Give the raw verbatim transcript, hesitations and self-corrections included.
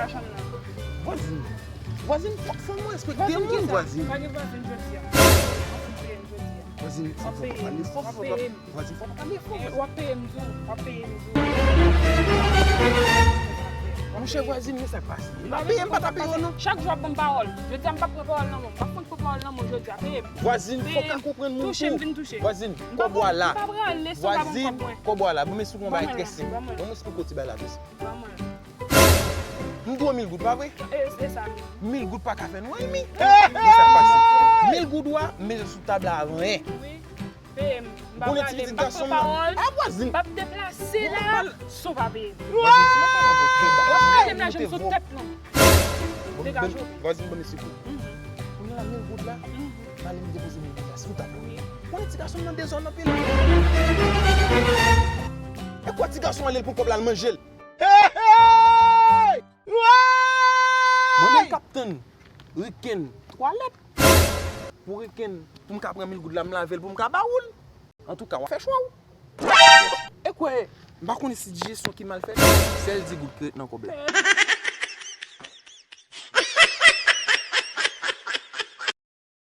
Vwazin, vwazin, fòk fanm respekte moun, vwazin. Pa gen vwazin jodi a. Vwazin, fòk pale fò, fòk pale fò. Vwazin, fòk pale fò. W ap peye m tou, w ap peye m tou. Monchè vwazin, men sa k pase. Pa peye m, pa ta peye w non. Chak jou w ap ban m pawòl. Jodi a m p ap pran pawòl nan men w. M p ap konn pran pawòl nan men w jodi a. Peye m. Vwazin, fòk ka konprann moun tou. Touche m, vin touche. Vwazin, kòb ou a la. M pa prale san w pa ban m kòb mwen. Vwazin, kòb ou a la. Ban m esplike yon bagay trè senp. Ban m esplike yon ti bagay la trè senp. Ban mwen. M dwe w mil goud, pa vre? E, e sa menm. Mil goud pa ka fè nou anyen, mi. Men sa k pase. Mil goud ou a, m mete l sou tab la avan anyen. Wi. Peye m. M pa prale, m p ap pran pawòl. A vwazin. M p ap deplase la san w pa peye m. Vwazin, si m ap pale avè w trè ba, w ap gade m lajan m sou tèt lan. Degaje w. Vwazin, ban m esplike w. Kounye a la, mil goud la, m ale m depoze mil goud la sou tab la. Wi. Konnen ti gason m nan dezòd anpil. E kwa ti gason ale l pran kòb la, al manje l. Hey, hey! Mwen menm k ap tann reken twalèt pou reken pou m ka pran mil goud la, m lave l pou m ka ba ou l. Antouka, w ap fè chwa w. E kwè, m pa konnen si dijesyon ki mal fèt, sèl di goud ki ret nan kòb la.